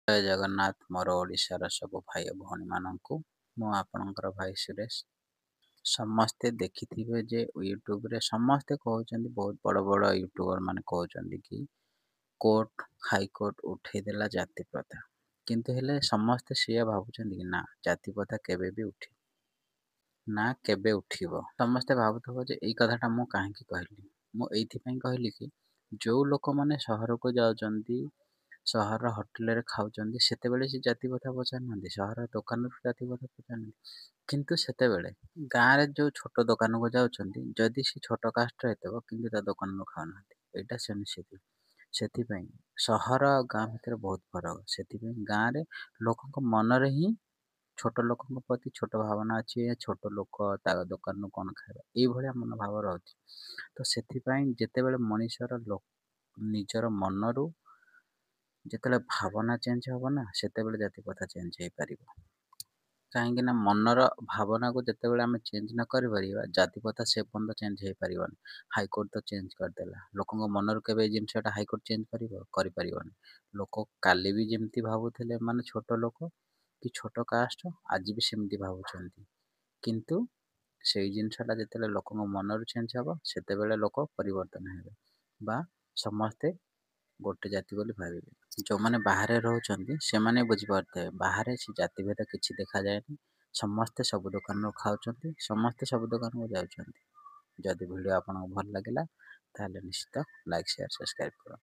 ଜୟ ଜଗନ୍ନାଥ। ମୋର ଓଡ଼ିଶାର ସବୁ ଭାଇ ଭଉଣୀମାନଙ୍କୁ, ମୁଁ ଆପଣଙ୍କର ଭାଇ ସୁରେଶ। ସମସ୍ତେ ଦେଖିଥିବେ ଯେ ୟୁଟ୍ୟୁବରେ ସମସ୍ତେ କହୁଛନ୍ତି, ବହୁତ ବଡ଼ ବଡ଼ ୟୁଟ୍ୟୁବର ମାନେ କହୁଛନ୍ତି କି କୋର୍ଟ, ହାଇକୋର୍ଟ ଉଠେଇଦେଲା ଜାତି ପ୍ରଥା। କିନ୍ତୁ ହେଲେ ସମସ୍ତେ ସେଇଆ ଭାବୁଛନ୍ତି କି ନା ଜାତି ପ୍ରଥା କେବେ ବି ଉଠି ନା କେବେ ଉଠିବ? ସମସ୍ତେ ଭାବୁଥିବ ଯେ ଏଇ କଥାଟା ମୁଁ କାହିଁକି କହିଲି। ମୁଁ ଏଇଥିପାଇଁ କହିଲି କି ଯେଉଁ ଲୋକମାନେ ସହରକୁ ଯାଉଛନ୍ତି, ସହରର ହୋଟେଲରେ ଖାଉଛନ୍ତି, ସେତେବେଳେ ସେ ଜାତି ପ୍ରଥା ପଚାରୁନାହାନ୍ତି। ସହର ଦୋକାନରୁ ଜାତି ପ୍ରଥା ପଚାରୁନାହାନ୍ତି। କିନ୍ତୁ ସେତେବେଳେ ଗାଁରେ ଯେଉଁ ଛୋଟ ଦୋକାନକୁ ଯାଉଛନ୍ତି, ଯଦି ସେ ଛୋଟ କାଷ୍ଟର ହେଇଥିବ, କିନ୍ତୁ ତା ଦୋକାନରୁ ଖାଉନାହାନ୍ତି। ଏଇଟା ସେମିତି। ସେଥିପାଇଁ ସହର ଆଉ ଗାଁ ଭିତରେ ବହୁତ ଫରକ। ସେଥିପାଇଁ ଗାଁରେ ଲୋକଙ୍କ ମନରେ ହିଁ ଛୋଟ ଲୋକଙ୍କ ପ୍ରତି ଛୋଟ ଭାବନା ଅଛି। ଛୋଟ ଲୋକ, ତା ଦୋକାନରୁ କ'ଣ ଖାଇବା, ଏଇଭଳିଆ ମନୋଭାବ ରହୁଛି। ତ ସେଥିପାଇଁ ଯେତେବେଳେ ମଣିଷର ନିଜର ମନରୁ ଯେତେବେଳେ ଭାବନା ଚେଞ୍ଜ ହେବ ନା, ସେତେବେଳେ ଜାତି ପ୍ରଥା ଚେଞ୍ଜ ହେଇପାରିବ। କାହିଁକି ନା ମନର ଭାବନାକୁ ଯେତେବେଳେ ଆମେ ଚେଞ୍ଜ ନ କରିପାରିବା, ଜାତି ପ୍ରଥା ସେ ପର୍ଯ୍ୟନ୍ତ ଚେଞ୍ଜ ହେଇପାରିବନି। ହାଇକୋର୍ଟ ତ ଚେଞ୍ଜ କରିଦେଲା। ଲୋକଙ୍କ ମନରୁ କେବେ ଏଇ ଜିନିଷଟା ହାଇକୋର୍ଟ ଚେଞ୍ଜ କରିବ? କରିପାରିବନି। ଲୋକ କାଲି ବି ଯେମିତି ଭାବୁଥିଲେ ମାନେ ଛୋଟ ଲୋକ କି ଛୋଟ କାଷ୍ଟ, ଆଜି ବି ସେମିତି ଭାବୁଛନ୍ତି। କିନ୍ତୁ ସେଇ ଜିନିଷଟା ଯେତେବେଳେ ଲୋକଙ୍କ ମନରୁ ଚେଞ୍ଜ ହେବ, ସେତେବେଳେ ଲୋକ ପରିବର୍ତ୍ତନ ହେବେ ବା ସମସ୍ତେ ଗୋଟେ ଜାତି ବୋଲି ଭାବିବେ। ଯେଉଁମାନେ ବାହାରେ ରହୁଛନ୍ତି, ସେମାନେ ବୁଝିପାରୁଥିବେ, ବାହାରେ ସେ ଜାତିଭେଦ କିଛି ଦେଖାଯାଏନି। ସମସ୍ତେ ସବୁ ଦୋକାନରୁ ଖାଉଛନ୍ତି, ସମସ୍ତେ ସବୁ ଦୋକାନକୁ ଯାଉଛନ୍ତି। ଯଦି ଭିଡ଼ିଓ ଆପଣଙ୍କୁ ଭଲ ଲାଗିଲା, ତାହେଲେ ନିଶ୍ଚିତ ଲାଇକ୍, ସେୟାର, ସବସ୍କ୍ରାଇବ୍ କରନ୍ତୁ।